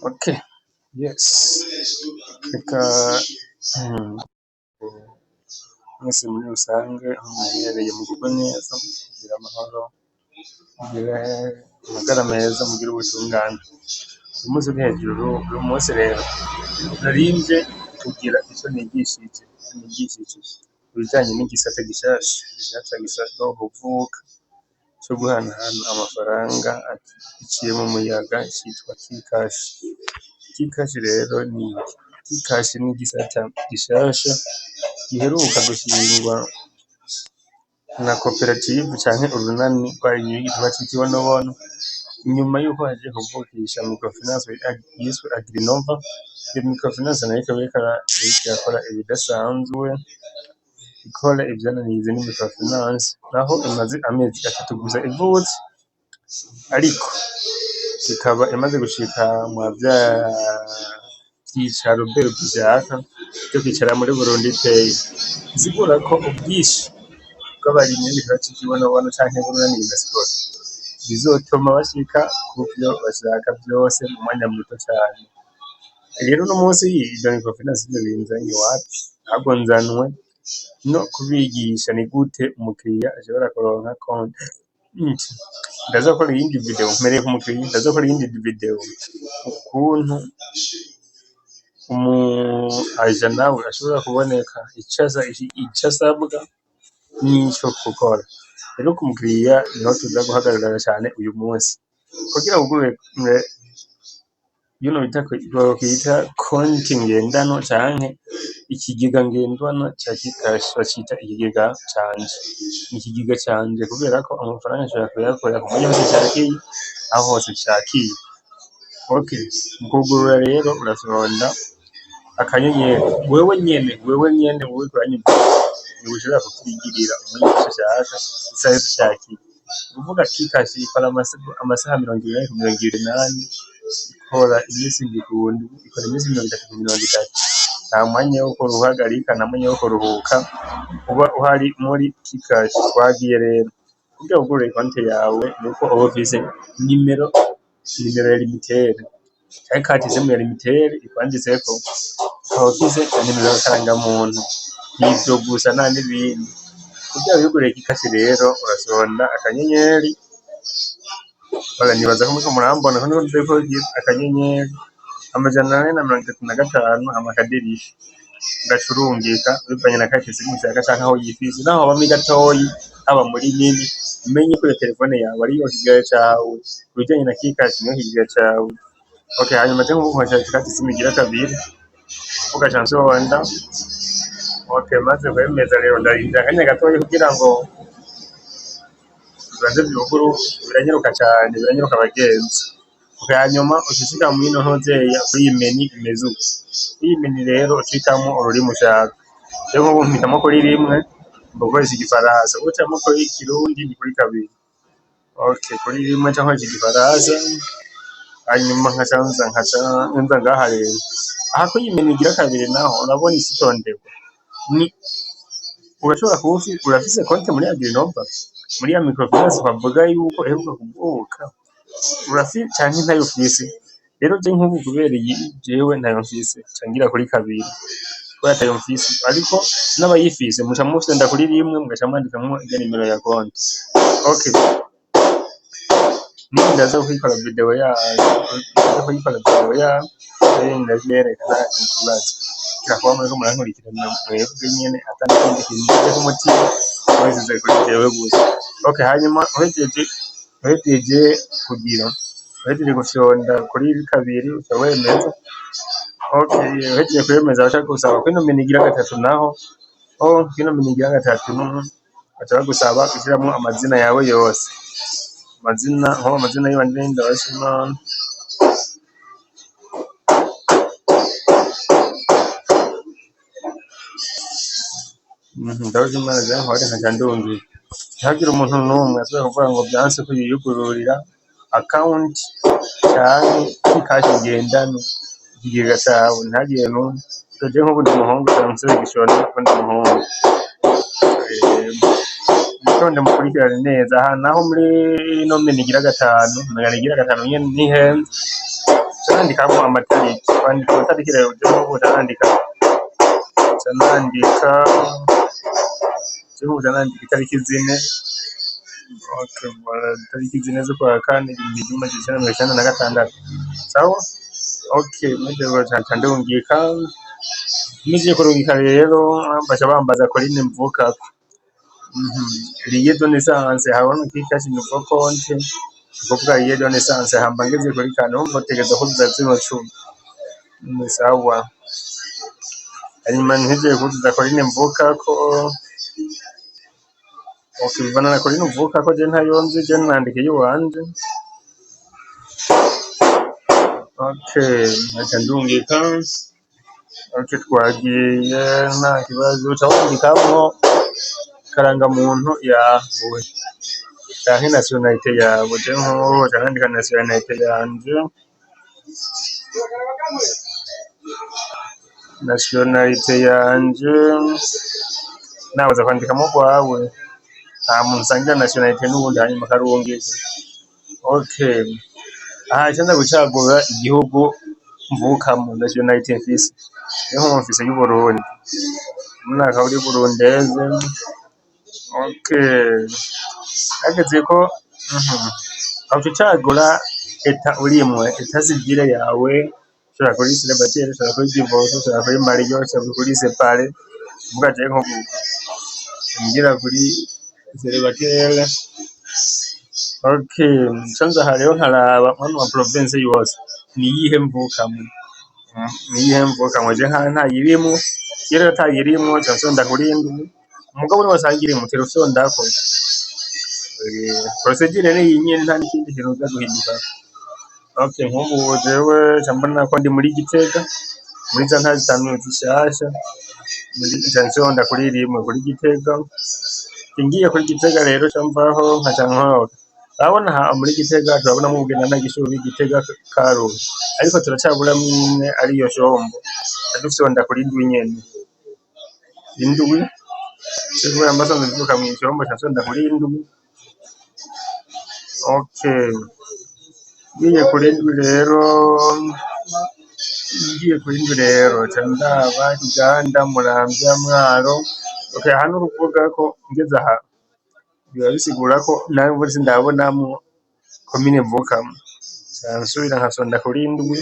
Okay, yes, reka mwese muri rusange aho muherereye mugubwe neza, mugire amahoro, mugire amagara meza, mugire ubutungane. Uyu munsi uri hejuru, uyu munsi rero narinje kugira ico nigishije kubijanye n'igisata gishasha, igisata gishasha kuvuka co guhanahana amafaranga biciye mu muyaga citwa Kikash. Kikash rero niki? Kikash n'igisata gishasha giheruka gushingwa na koperative canke urunani rw'igituma c'ikibonobono, inyuma yuko bahejeje kuvukisha microfinance yiswe Agrinova. Iyo microfinance nayo ikaba iriko irakora ibidasanzwe, ikora ivyananiye izindi microfinance, aho imaze amezi 3 gusa ivutse, ariko ikaba imaze gushika mwa vya vyicaro BRB ishaka vyo kwicara muri Burundi Pay. Bisigura ko ubwinshi bw'abarimyi b'igiterwa c'ikibonobono canke b'urunani UNASCOLA bizotuma bashika kuvyo bashaka vyose mu mwanya muto cane. Rero uno munsi ivya microfinance sivyo binzanye wapi, ahubwo nzanywe no kubigisha ni gute umukiriya ashobora kuronka konti. Ndaza gukora iyindi video mpereye ku mukiriya, ndaza gukora iyindi video ukuntu umu agent nawe ashobora kuboneka ico asabwa n'ico gukora. Rero ku mukiriya niho tuza guhagarara cane uyu munsi. Kugira wugurure bino bita konti ngendanwa canke ikigega ngendanwa ca Kikash, bacita ikigega canje. Ni ikigega canje kubera ko amafaranga nshobora kuyakorera ku mwanya wose nshakiye, aho hose nshakiye. Okay, mu kwugurura rero urafyonda akanyenyeri, wewe nyene wewe uriko uranyumviriza niwe ushobora kuvyigirira umwanya wose ushaka, isaha yose ushakiye. Ni ukuvuga Kikash ikora amasaha 24 ku 24, ikora iminsi 7 ku ndwi, ikora iminsi 30 ku 30. Nta mwanya wo guhagarika, nta mwanya wo kuruhuka uba uhari muri Kikash. Twagiye rero, kugira wugurure konti yawe nuko uba ufise nimero ya Lumitel canke carte SIM ya Lumitel ikwanditseko, ukaba ufise na nimero ya karangamuntu. Nivyo gusa nta n'ibindi. Kugira wiyugururire Kikash rero urafyonda akanyenyeri, nibaza ko muriko murambona ko ndiko *435 hama akadirisha, ugaca urungika bivanye na carte SIM ushaka canke aho uyifise, naho hoba muri gatoyi, haba muri nini, umenye ko iyo terefone yawe ariyo kigega cawe. Kubijanye na Kikash niyo kigega cawe. Okay, hanyuma je nkubu nkoresha carte SIM igira kabiri, ugaca nfyonda okay, maze kwemeza rero ndarindira akanya gatoyi kugira ngo bibanze vyuguruke, biranyaruka cane, biranyaruka bagenzi. Okay, hanyuma uca ushika mw'ino ntuzeya kuri iyi menu imeze uku. Kuri iyi menu rero uca uhitamwo ururimi ushaka. Jewe nkubu mpitamwo kuri rimwe, gukoresha igifaransa, uhitamwo kuri ikirundi ni kuri kabiri. Okay, kuri rimwe nca nkoresha igifaransa, hanyuma nkaca nza ngaha rero. Aha kuri iyi menu igira kabiri naho urabona icitonderwa. Ni urashobora kuba urafise konti muri Agrinova, muri ya microfinance twavuga yuko iheruka kuvuka, urafise canke ntayo ufise. Rero je nkubu kubera iyi jewe ntayo mfise, nca ngira kuri kabiri kubera atayo mfise, ariko n'abayifise muca mufyonda kuri rimwe mugaca mwandikamwo irya nimero ya konti. Okay. Niyi ndaza kuyikora video yayo, ndaza kuyikora video yayo, ndavyereka nta kibazo. Kira kuba muriko murankurikirana mwebwe nyene ata n'ikindi kintu mushizeko umutima, mubishize kuri jewe gusa. Okay, hanyuma uhejeje kugira, uhejeje gufyonda kuri kabiri uca wemeza. Okay, uhejeje kwemeza baca bagusaba kwino menu igira gatatu naho, oh, kwino menu igira gatatu baca bagusaba gushiramwo amazina yawe yose. Amazina, nko amazina yiwanje ni Ndabashimana. Ndabashimana Jean Claude nkaca ndungika. Ntihagire umuntu n'umwe asubira kuvuga ngo vyanse ko yiyugururira account canke Kikash ngendanwa, ikigega cawe, ntihagire n'umwe. Je nkubu ndi umuhungu nca ko ndi umuhungu. Mwitonde mukurikirane neza. Aha naho muri ino menu igira gatanu, umenga igira gatanu nyene ntihenze. Nca nandikamwo amatariki, kwandika amatariki rero je nkubu nca nandika, je nkubu nca nandika itariki 4, ok voilà, itariki 4 z'ukwa kane 1996, sawa. Ok, mpejeje nca ndungika. Mpejeje kurungika rero, baca bambaza colline mvukako, lieu de naissance, habona kuri nouveau compte, nukuvuga lieu de naissance. Hamba ngeze kuri kane, urumva utegerezwa kuzuza zino 10, ni sawa. Hanyuma mpejeje kuzuza colline mvukako, ok, bivana na colline uvukako, je ntayo nzi, je nandika iyiwanje. Ok, nkaca ndungika. Ok, twagiye, nta kibazo. Uca wandikamwo karangamuntu yawe canke nationalité yawe. Je nkubu nca nandika nationalité yanje, nationalité yanje. Nawe uza kwandikamwo urwawe, nta muntu usangira nationalité n'uwundi. Hanyuma akarungika. Ok, aha nca nza gucagura igihugu mvukamwo, nationalité mfise. Je nkubu mfise y'Uburundi, umwaka uri burundeze. Ok, hageze ko aho uca ucagura état urimwo, état civil yawe. Ushobora kuri célibataire, ushobora kuri divorcé, ushobora kuri marié, ushobora kuri séparé. Muga jewe nkubu ngira kuri célibataire. Ok, nca nza aha rero nkaraba mwano ma province yose niyihe mvukamwo, niyihe mvukamwo. Je nkaho ntayirimwo. Iyo rero atayirimwo, nca nfyonda kuri indwi. Mugabo niwasanga irimwo, utera ufyondako. Procédure niyi nyene, nta n'ikindi kintu uza guhinduka. Ok, nk'ubu jewe nca mbona ko ndi muri Gitega, muri za ntara zitanu zishasha. Nca nfyonda kuri rimwe, kuri Gitega. Ngiye kuri Gitega rero, nca mvaho nkaca nkoroka. Urabona aha muri Gitega turabonamwo Bugendana, Gishubi, Gitega, Karusi, ariko turacaburamwo imwe, ariyo Shombo. Nca dufyonda kuri indwi nyene, indwi. Kubera mba nsanzwe mvuka mw'Ishombo, nca nfyonda kuri indwi. Ok, ngiye kuri indwi rero, ngiye kuri indwi rero, nca ndaba Kiganda, Muramvya, Mwaro. Ok, aha nukuvuga ko ngeze aha biba bisigura ko nawe sindabonamwo komine mvukamwo. Nca nsubira nkafyonda kuri indwi.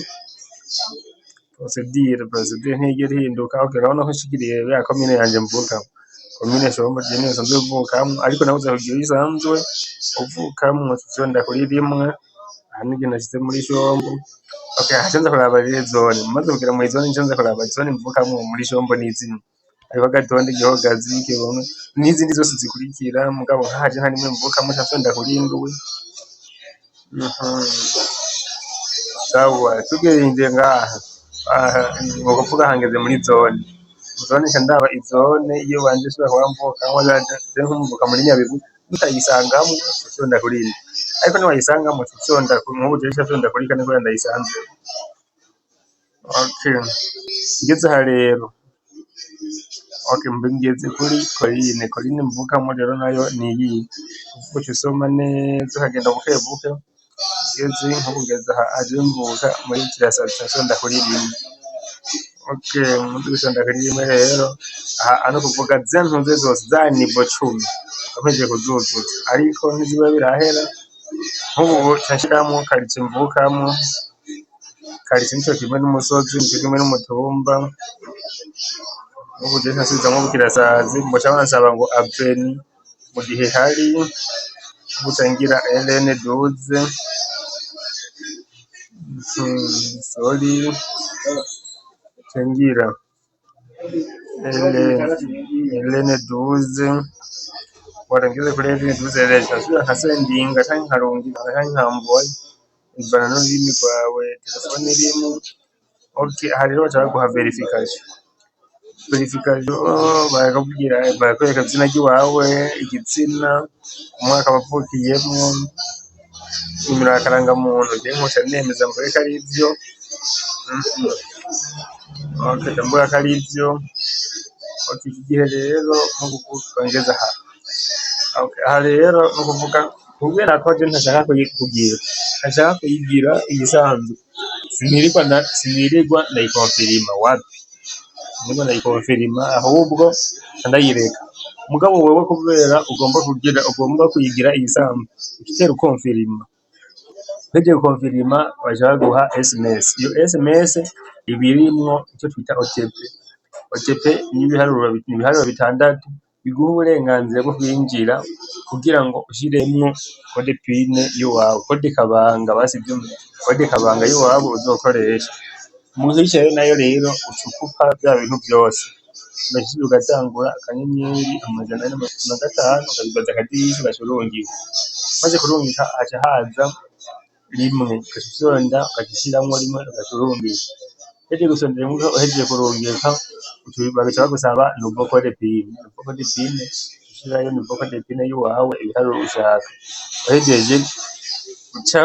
Procédure ntiyigera ihinduka. Ok, urabona ko nshikiriye ya komine yanje mvukamwo, komine Shombo. Je niyo nsanzwe mvukamwo, ariko nawe uza kugira iyo usanzwe uvukamwo. Ufyonda kuri rimwe. Aha n'igihe nashitse muri Shombo. Ok, aha nca nza kuraba rero zone. Maze kugera muri zone, nca nza kuraba zone mvukamwo muri Shombo n'izina. Hariho Gatonde, Gihogazi, Kibondo n'izindi zose zikurikira. Mugabo nkaha je nta nimwe mvukamwo, nca mfyonda kuri indwi. Sawa, tugeze ngaha aha, ni ukuvuga hangeze muri zone. Zone, nca ndaba izone iyo banje nshobora kuba mvukamwo. Je nkumvuka muri Nyabihu, utayisangamwo uca ufyonda kuri ine, ariko niwayisangamwo uca ufyonda. Nk'ubu jewe nca mfyonda kuri kane kubera ndayisanzemwo. Okay, ngeze aha rero, okay, ngeze kuri colline. Colline mvukamwo rero nayo niyihe? Uca usoma neza, ukagenda buke buke. Ngeze nkubu, ngeze aha, aje mvuka muri Bukirasazi, nca mfyonda kuri rimwe. Okay, maze gufyonda kuri rimwe rero, aha ni ukuvuga za ntuze zose, za niveau 10 wampejeje kuzuzuza, ariko ntiziba birahera. Nk'ubu nca nshiramwo quartier mvukamwo. Quartier nico kimwe n'umusozi, nico kimwe n'umutumba. Nk'ubu je nca nsubizamwo Bukirasazi. Boca bansaba ngo avenue mu gihe hari. Nca ngira RN 12, sorry, nca ngira RN 12. Voilà, ngeze kuri RN 12 rero, nca nsubira nkasendinga canke nkarungika canke nkamvoya, bivana n'ururimi rwawe telefone irimwo. Okay, aha rero baca baguha vérification. Vérification, barakubwira, barakwereka izina ry'iwawe, igitsina, umwaka wavukiyemwo, nimero ya karangamuntu. Je nkoca nemeza mvuge ko ari ivyo. Okay, ndavuga ko ari ivyo. Okay, iki gihe rero nko kuvuga ngeze aha. Okay, aha rero ni ukuvuga kubera ko je ntashaka kugira, ntashaka kuyigira iyisanzwe. Sinirirwa ndayikonfirima, wapi, sinirirwa ndayikonfirima, ahubwo nca ndayireka. Mugabo wewe kubera ugomba kugira, ugomba kuyigira iyisanzwe, uca ukonfirima. Uhejeje gukonfirima, baca baguha SMS. Iyo SMS iba irimwo ico twita OTP. OTP ni ibiharuro bitandatu biguha uburenganzira bwo kwinjira kugira ngo ushiremwo code PIN yiwawe, code kabanga basi, code kabanga yiwawe uzokoresha. Mu kuyishirayo nayo rero, uca ukupa vya bintu vyose, ugaca ugatangura *435 ukabibaza akadirisha, ugaca urungika. Umaze kurungika, haca haza rimwe, ugaca ufyonda, ugaca ushiramwo rimwe, ugaca urungika. Uhejeje gufyonda rimwe, uhejeje kurungika, bagaca bagusaba nouveau code PIN. Nouveau code PIN, ushirayo nouveau code PIN yiwawe, ibiharuro ushaka. Uhejeje, uca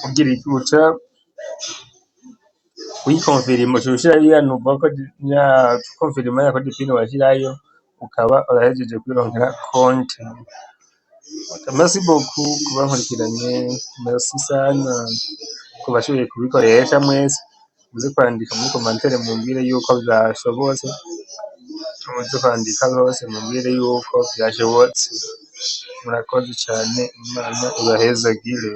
ugira iki? Uca uyikonfirima, uca ushirayo ya nouveau code, ya konfirima ya code PIN washirayo, ukaba urahejeje kwironkera konte. Merci beaucoup kubankurikiranye, merci sana kubashoboye kubikoresha mwese. Muze kwandika muri commentaire mumbwire yuko vyashobotse, muze kwandika hose mumbwire yuko vyashobotse. Murakoze cane, Imana ibahezagire.